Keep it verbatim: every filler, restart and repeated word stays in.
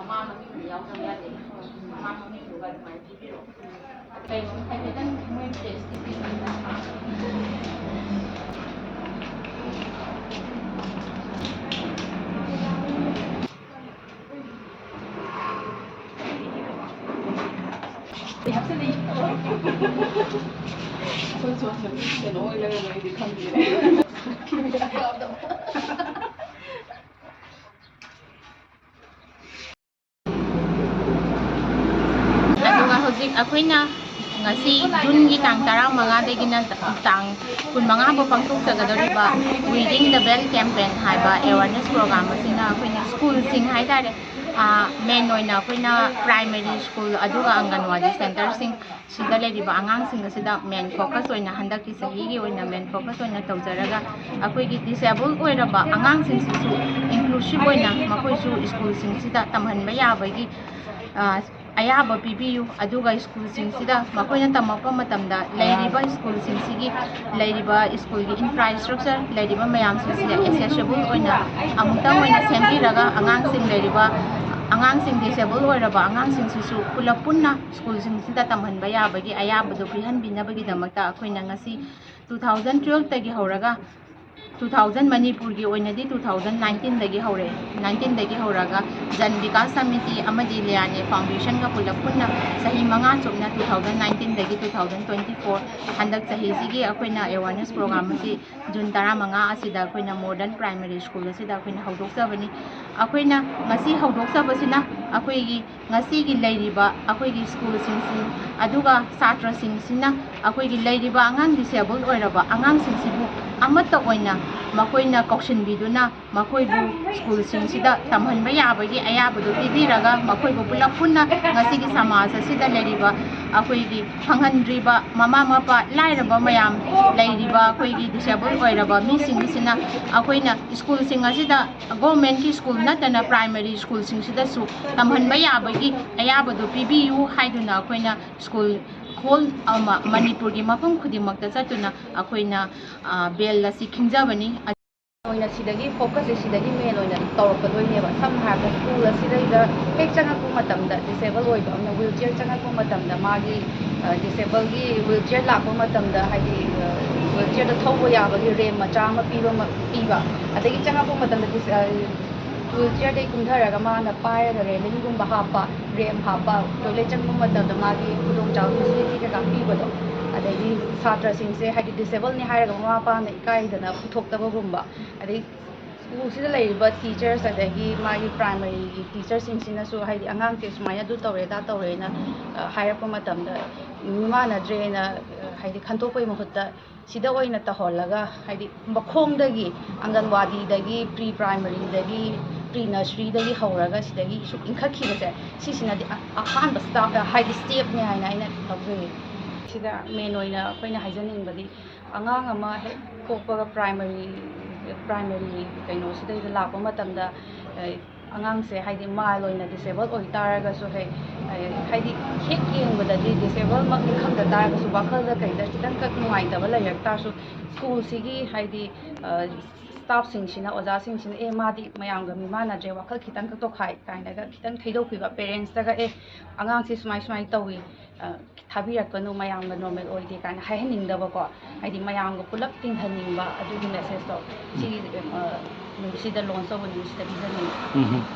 ꯃꯥ ꯃꯃꯤꯡꯗꯤ ꯌꯥꯎꯗꯕ ꯌꯥꯗꯦ꯫ ꯃꯥ ꯃꯃꯤꯡꯗꯨꯒ ꯑꯗꯨꯃꯥꯏꯅ ꯄꯤꯕꯤꯔꯛꯑꯣ꯫ ꯀꯩꯅꯣ ꯍꯥꯏꯐꯦꯠꯇꯪ ꯃꯣꯏ ꯄ꯭ꯔꯦꯁꯀꯤ ꯁ꯭ꯇꯦꯠꯃꯦꯟꯗ꯫ ꯑꯗꯨꯒ ꯍꯧꯖꯤꯛ ꯑꯩꯈꯣꯏꯅ ꯉꯁꯤ ꯖꯨꯟꯒꯤ ꯇꯥꯡ ꯇꯔꯥꯃꯉꯥꯗꯒꯤꯅ ꯇꯥꯡ ꯀꯨꯟꯃꯉꯥ ꯐꯥꯎ ꯄꯥꯡꯊꯣꯛꯆꯒꯗꯧꯔꯤꯕ Ringing the Bell campaign ꯍꯥꯏꯕ awareness program ꯑꯁꯤꯅ ꯑꯩꯈꯣꯏꯅ ꯁ꯭ꯀꯨꯜꯁꯤꯡ ꯍꯥꯏꯇꯥꯔꯦ, ꯃꯦꯟ ꯑꯣꯏꯅ ꯑꯩꯈꯣꯏꯅ primary school ꯑꯗꯨꯒ ꯑꯪꯒꯟꯋꯥꯗꯤ centreꯁꯤꯡ ꯁꯤꯗ ꯂꯩꯔꯤꯕ ꯑꯉꯥꯡꯁꯤꯡ ꯑꯁꯤꯗ main focus ꯑꯣꯏꯅ, ꯍꯟꯗꯛꯀꯤ ꯆꯍꯤꯒꯤ ꯑꯣꯏꯅ main focus ꯑꯣꯏꯅ ꯇꯧꯖꯔꯒ, ꯑꯩꯈꯣꯏꯒꯤ disabled ꯑꯣꯏꯔꯕ ꯑꯉꯥꯡꯁꯤꯡꯁꯤꯁꯨ inclusive ꯑꯣꯏꯅ ꯃꯈꯣꯏꯁꯨ ꯁ꯭ꯀꯨꯜꯁꯤꯡꯁꯤꯗ ꯇꯝꯍꯟꯕ ꯌꯥꯕꯒꯤ, ꯑ, ꯑꯌꯥꯕ ꯄꯤꯕꯤꯌꯨ꯫ ꯑꯗꯨꯒ ꯁ꯭ꯀꯨꯜꯁꯤꯡꯁꯤꯗ ꯃꯈꯣꯏꯅ ꯇꯝꯃꯛꯄ ꯃꯇꯝꯗ ꯂꯩꯔꯤꯕ ꯁ꯭ꯀꯨꯜꯁꯤꯡꯁꯤꯒꯤ ꯂꯩꯔꯤꯕ ꯁ꯭ꯀꯨꯜꯒꯤ infrastructure ꯂꯩꯔꯤꯕ ꯃꯌꯥꯝꯁꯤꯡꯁꯤꯗ accessible ꯑꯣꯏꯅ ꯑꯃꯨꯛꯇꯪ ꯑꯣꯏꯅ ꯁꯦꯝꯕꯤꯔꯒ, ꯑꯉꯥꯡꯁꯤꯡ ꯂꯩꯔꯤꯕ ꯑꯉꯥꯡꯁꯤꯡ disabled ꯑꯣꯏꯔꯕ ꯑꯉꯥꯡꯁꯤꯡꯁꯤꯁꯨ ꯄꯨꯂꯞ ꯄꯨꯟꯅ ꯁ꯭ꯀꯨꯜꯁꯤꯡꯁꯤꯗ ꯇꯝꯍꯟꯕ ꯌꯥꯕꯒꯤ ꯑꯌꯥꯕꯗꯨ ꯄꯤꯍꯟꯕꯤꯅꯕꯒꯤꯗꯃꯛꯇ ꯑꯩꯈꯣꯏꯅ ꯉꯁꯤ two thousand twelveꯇꯒꯤ ꯍꯧꯔꯒ, two thousand, ꯃꯅꯤꯄꯨꯔꯒꯤ ꯑꯣꯏꯅꯗꯤ two thousand nineteenꯗꯒꯤ ꯍꯧꯔꯛꯑꯦ꯫ Nineteenꯗꯒꯤ ꯍꯧꯔꯒ Jan Vikas Samiti ꯑꯃꯗꯤ Liane Foundationꯒ ꯄꯨꯂꯞ ꯄꯨꯟꯅ ꯆꯍꯤ ꯃꯉꯥ ꯆꯨꯞꯅ two thousand nineteenꯗꯒꯤ two thousand twenty four ꯍꯟꯗꯛ ꯆꯍꯤꯁꯤꯒꯤ ꯑꯩꯈꯣꯏꯅ awareness program ꯑꯁꯤ ꯖꯨꯟ ꯇꯔꯥꯃꯉꯥ ꯑꯁꯤꯗ ꯑꯩꯈꯣꯏꯅ modern primary school ꯑꯁꯤꯗ ꯑꯩꯈꯣꯏꯅ ꯍꯧꯗꯣꯛꯆꯕꯅꯤ꯫ ꯑꯩꯈꯣꯏꯅ ꯉꯁꯤ ꯍꯧꯗꯣꯛꯆꯕꯁꯤꯅ ꯑꯩꯈꯣꯏꯒꯤ ꯉꯁꯤꯒꯤ ꯂꯩꯔꯤꯕ ꯑꯩꯈꯣꯏꯒꯤ ꯁ꯭ꯀꯨꯜꯁꯤꯡꯁꯤ, ꯑꯗꯨꯒ ꯁꯥꯇ꯭ꯔꯁꯤꯡꯁꯤꯅ ꯑꯩꯈꯣꯏꯒꯤ ꯂꯩꯔꯤꯕ ꯑꯉꯥꯡ disabled ꯑꯣꯏꯔꯕ ꯑꯉꯥꯡꯁꯤꯡꯁꯤꯕꯨ ꯑꯃꯠꯇ ꯑꯣꯏꯅ ꯃꯈꯣꯏꯅ ꯀꯧꯁꯤꯟꯕꯤꯗꯨꯅ ꯃꯈꯣꯏꯕꯨ ꯁ꯭ꯀꯨꯜꯁꯤꯡꯁꯤꯗ ꯇꯝꯍꯟꯕ ꯌꯥꯕꯒꯤ ꯑꯌꯥꯕꯗꯨ ꯄꯤꯕꯤꯔꯒ, ꯃꯈꯣꯏꯕꯨ ꯄꯨꯂꯞ ꯄꯨꯟꯅ ꯉꯁꯤꯒꯤ ꯁꯃꯥꯖ ꯑꯁꯤꯗ ꯂꯩꯔꯤꯕ ꯑꯩꯈꯣꯏꯒꯤ ꯐꯪꯍꯟꯗ꯭ꯔꯤꯕ ꯃꯃꯥ ꯃꯄꯥ ꯂꯥꯏꯔꯕ ꯃꯌꯥꯝ ꯂꯩꯔꯤꯕ ꯑꯩꯈꯣꯏꯒꯤ disabled ꯑꯣꯏꯔꯕ ꯃꯤꯁꯤꯡꯁꯤꯅ ꯑꯩꯈꯣꯏꯅ ꯁ꯭ꯀꯨꯜꯁꯤꯡ ꯑꯁꯤꯗ governmentꯀꯤ ꯁ꯭ꯀꯨꯜ ꯅꯠꯇꯅ primary ꯁ꯭ꯀꯨꯜꯁꯤꯡꯁꯤꯗꯁꯨ ꯇꯝꯍꯟꯕ ꯌꯥꯕꯒꯤ ꯑꯌꯥꯕꯗꯨ ꯄꯤꯕꯤꯌꯨ ꯍꯥꯏꯗꯨꯅ ꯑꯩꯈꯣꯏꯅ ꯁ꯭ꯀꯨꯜ ꯍꯣꯜ ꯑꯃ ꯃꯅꯤꯄꯨꯔꯒꯤ ꯃꯐꯝ ꯈꯨꯗꯤꯡꯃꯛꯇ ꯆꯠꯇꯨꯅ ꯑꯩꯈꯣꯏꯅ, ꯑ, bell ꯑꯁꯤ ꯈꯤꯡꯖꯕꯅꯤ꯫ ꯑꯣꯏꯅ ꯁꯤꯗꯒꯤ focus ꯁꯦ ꯁꯤꯗꯒꯤ main ꯑꯣꯏꯅ ꯇꯧꯔꯛꯀꯗꯣꯏꯅꯦꯕ꯫ ꯁꯝꯅ ꯍꯥꯏꯔꯕꯗ school ꯑꯁꯤꯗꯩꯗ ꯍꯦꯛ ꯆꯪꯉꯛꯄ ꯃꯇꯝꯗ, disable ꯑꯣꯏꯕ ꯑꯃꯅ wheelchair ꯆꯪꯉꯛꯄ ꯃꯇꯝꯗ ꯃꯥꯒꯤ, ꯑ, disable ꯒꯤ wheelchair ꯂꯥꯛꯄ ꯃꯇꯝꯗ, ꯍꯥꯏꯗꯤ, ꯑ, wheelchair ꯗ ꯊꯧꯕ ꯌꯥꯕꯒꯤ ramp ꯃꯆꯥ ꯑꯃ ꯄꯤꯕ ꯑꯃ, ꯄꯤꯕ, ꯑꯗꯒꯤ ꯆꯪꯉꯛꯄ ꯃꯇꯝꯗ dis-, ꯑ, wheelchair ꯗꯩ ꯀꯨꯝꯊꯔꯒ ꯃꯥꯅ ꯄꯥꯏꯔꯒ railing ꯒꯨꯝꯕ ꯍꯥꯞꯄ, ramp ꯍꯥꯞꯄ, toilet ꯆꯪꯕ ꯃꯇꯝꯗ ꯃꯥꯒꯤ ꯈꯨꯗꯣꯡꯆꯥꯕ facility ꯀꯩꯀꯥ ꯄꯤꯕꯗꯣ, ꯑꯗꯒꯤ ꯁꯥꯇ꯭ꯔꯁꯤꯡꯁꯦ ꯍꯥꯏꯗꯤ disable ꯅꯤ ꯍꯥꯏꯔꯒ ꯃꯃꯥ ꯃꯄꯥꯅ ꯏꯀꯥꯏꯗꯅ ꯄꯨꯊꯣꯛꯇꯕꯒꯨꯝꯕ, ꯑꯗꯩ school ꯁꯤꯗ ꯂꯩꯔꯤꯕ teachers ꯑꯗꯒꯤ ꯃꯥꯒꯤ primary ꯒꯤ teacher ꯁꯤꯡꯁꯤꯅꯁꯨ ꯍꯥꯏꯗꯤ ꯑꯉꯥꯡꯁꯦ ꯁꯨꯃꯥꯏꯅ ꯑꯗꯨ ꯇꯧꯔꯦ ꯑꯗꯥ ꯇꯧꯔꯦꯅ, ꯑ, ꯍꯥꯏꯔꯛꯄ ꯃꯇꯝꯗ ꯃꯤꯃꯥꯟꯅꯗ꯭ꯔꯦꯅ, ꯑ, ꯍꯥꯏꯗꯤ ꯈꯟꯇꯣꯛꯄꯒꯤ ꯃꯍꯨꯠꯇ ꯁꯤꯗ ꯑꯣꯏꯅ ꯇꯧꯍꯜꯂꯒ, ꯍꯥꯏꯗꯤ ꯃꯈꯣꯡꯗꯒꯤ, ꯑꯪꯒꯟꯋꯥꯗꯤꯗꯒꯤ, pre primary ꯗꯒꯤ, pre nursery ꯗꯒꯤ ꯍꯧꯔꯒ ꯁꯤꯗꯒꯤ ꯁꯨꯝ ꯏꯟꯈꯠꯈꯤꯕꯁꯦ, ꯁꯤꯁꯤꯅꯗꯤ ꯑ-, ꯑꯍꯥꯟꯕ step, ꯍꯥꯏꯗꯤ step ꯅꯤ ꯍꯥꯏꯅ ꯑꯩꯅ ꯂꯧꯖꯩ꯫ ꯁꯤꯗ main ꯑꯣꯏꯅ ꯑꯩꯈꯣꯏꯅ ꯍꯥꯏꯖꯅꯤꯡꯕꯗꯤ, ꯑꯉꯥꯡ ꯑꯃ ꯍꯦꯛ ꯄꯣꯛꯄꯒ primary, primary ꯀꯩꯅꯣꯁꯤꯗꯩꯗ ꯂꯥꯛꯄ ꯃꯇꯝꯗ, ꯑ, ꯑꯉꯥꯡꯁꯦ ꯍꯥꯏꯗꯤ mild ꯑꯣꯏꯅ disable ꯑꯣꯏ ꯇꯥꯔꯒꯁꯨ, ꯍꯦꯛ, ꯑ, ꯍꯥꯏꯗꯤ ꯍꯦꯛ ꯌꯦꯡꯕꯗꯗꯤ disable ꯃꯛꯅꯤ ꯈꯪꯗ ꯇꯥꯔꯒꯁꯨ, ꯋꯥꯈꯜꯗ ꯀꯩꯗ ꯈꯤꯇꯪꯈꯛ ꯅꯨꯡꯉꯥꯏꯇꯕ ꯂꯩꯔꯛ ꯇꯥꯔꯁꯨ, school ꯁꯤꯒꯤ ꯍꯥꯏꯗꯤ, ꯑ, staff ꯁꯤꯡꯁꯤꯅ, ꯑꯣꯖꯥꯁꯤꯡꯁꯤꯅ, "ꯑꯦ, ꯃꯥꯗꯤ ꯃꯌꯥꯝꯒ ꯃꯤꯃꯥꯟꯅꯗ꯭ꯔꯦ, ꯋꯥꯈꯜ ꯈꯤꯇꯪꯈꯛ ꯇꯣꯈꯥꯏ" ꯀꯥꯏꯅꯒ ꯈꯤꯇꯪ ꯊꯩꯗꯣꯛꯄꯤꯕ, parents ꯇꯒ, "ꯑꯦ, ꯑꯉꯥꯡꯁꯤ ꯁꯨꯃꯥꯏ ꯁꯨꯃꯥꯏ ꯇꯧꯏ, ꯑ, ꯊꯥꯕꯤꯔꯛꯀꯅꯨ, ꯃꯌꯥꯝꯒ normal ꯑꯣꯏꯗꯦ" ꯀꯥꯏꯅ ꯍꯥꯏꯍꯟꯅꯤꯡꯗꯕꯀꯣ, ꯍꯥꯏꯗꯤ ꯃꯌꯥꯝꯒ ꯄꯨꯂꯞ ꯇꯤꯟꯍꯟꯅꯤꯡꯕ ꯑꯗꯨꯒꯤ message ꯇꯣ, ꯁꯤꯒꯤ, ꯑ, ꯅꯨꯃꯤꯠꯁꯤꯗ, launch ꯇꯧꯕ ꯅꯨꯃꯤꯠꯁꯤꯗ ꯄꯤꯖꯅꯤꯡꯉꯤ꯫ ꯎꯝ ꯍꯝ꯫